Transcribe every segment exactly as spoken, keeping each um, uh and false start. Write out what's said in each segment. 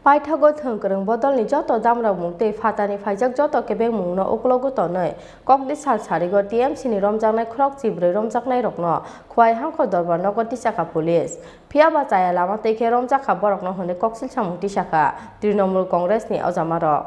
Paithago thwng kwrwng bodolni joto damrok mung tei phatani phaijak joto kebengmungno uklogo tonwi kokdi sal sarigo T M C ni romjaknai khorok chibrwi romjaknairokno Khowai Hangkhor Dorbar nogo tisakha police. Phiyaba chaya lama twi khe romjakha borokno hwnwi koksil samung tisakha Trinamool Congress ni ojamarok.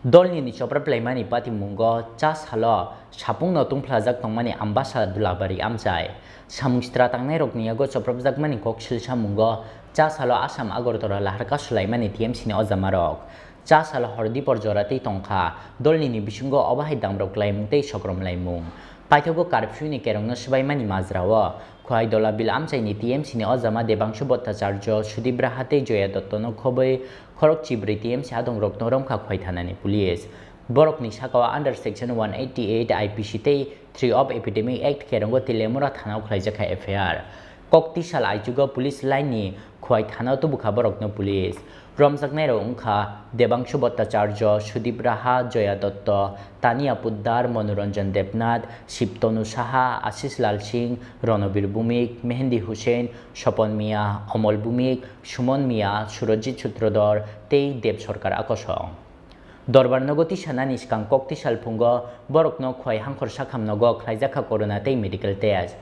Dolni ni choprap laimani patimungo cha salo sapungno tungphlajak tongmani Ambasa Dulabari amchai. Samung sitra tangnairokni yago choprapjakmani koksil samungo cha salo Assam Agartala lahar kasulaimani T M C ni ojamarok. Cha salo hor dipor jora tei tongkha. Dolni ni bisingo obo hai damrok laimung tei sokrom laimung. Paithago curfew ni kerongno swbaimani majrao Khowai Dolabil amchaini T M C ni ojama Debangshu Bhattacharya, Sudip Raha tei Joya Dottono khobwi khorok chibrwi T M C adongrokno romkha Khowai thanani police. Borokni sakao under section one eighty eight I P C tei three of Epidemic Act kerongo Teliamura thanao khlaijakha F I R. Kok tisal aichugo police line ni Khowai thanao tubukha borokno police. Romjaknairok wngkha Debangshu Bhattacharya, Sudip Raha, Joya Dotto, Tania Poddar, Manoranjan Debnath, Shibtanu Saha, Ashish Lal Singh, Ronobir Bhumik, Mehendi Hussain, Sopon Mia, Omol Bhumik, Sumon Mia, Surojit Sutradhar tei Deb Sarkar akosong. Dorbar nogo tisanani swkang kok tisal phungo borokno Khowai Hangkhor Sakham nogo khlaijakha corona tei medical test.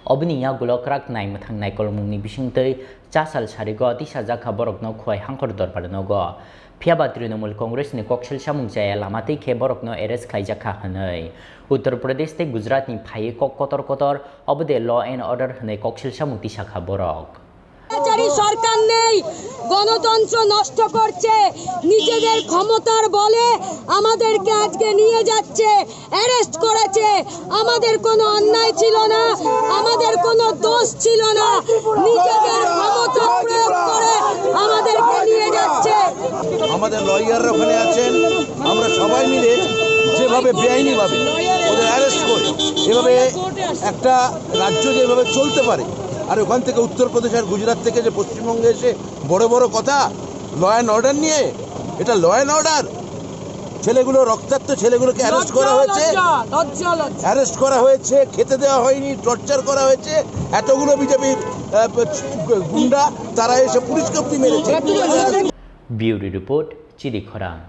Oboni yagulo kwrak nai mwthang naikolmungni bisingtwi cha sal sarigo tisajakha borokno Khowai Hangkhor Dorbar nogo. Phiyaba Trinamool Congress ni koksil samung chaya lama twi khe borokno arrest khlaijakha hwnwi. Uttar Pradesh tei Gujarat ni phaiwi kok kotor kotor, obo de law and order hwnwi koksil samung tisakha borok. স্বৈরাচারী সরকার নেই, গণতন্ত্র নষ্ট করছে, নিজেদের ক্ষমতার বলে আমাদেরকে আজকে নিয়ে যাচ্ছে, অ্যারেস্ট করেছে। আমাদের কোনো অন্যায় ছিল না, আমাদের কোনো দোষ ছিল না, নিজেদের ক্ষমতা প্রয়োগ করে আমাদেরকে নিয়ে যাচ্ছে। আমাদের লয়াররা ওখানে আছেন, আমরা সবাই মিলে যেভাবে বেআইনিভাবে ওদের অ্যারেস্ট করে এভাবে একটা রাজ্য যেভাবে চলতে পারে, আর ওখান থেকে উত্তরপ্রদেশ আর গুজরাট থেকে যে পশ্চিমবঙ্গে এসে বড় বড় কথা, ল অ্যান্ড অর্ডার নিয়ে, এটা ল অ্যান্ড অর্ডার? ছেলেগুলো, রক্তাক্ত ছেলেগুলোকে অ্যারেস্ট করা হয়েছে, অ্যারেস্ট করা হয়েছে, খেতে দেওয়া হয়নি, টর্চার করা হয়েছে। এতগুলো বিজেপির গুন্ডা, তারা এসে পুলিশকে অব্দি মেরেছে। Bureau Report, Chidi Khorang.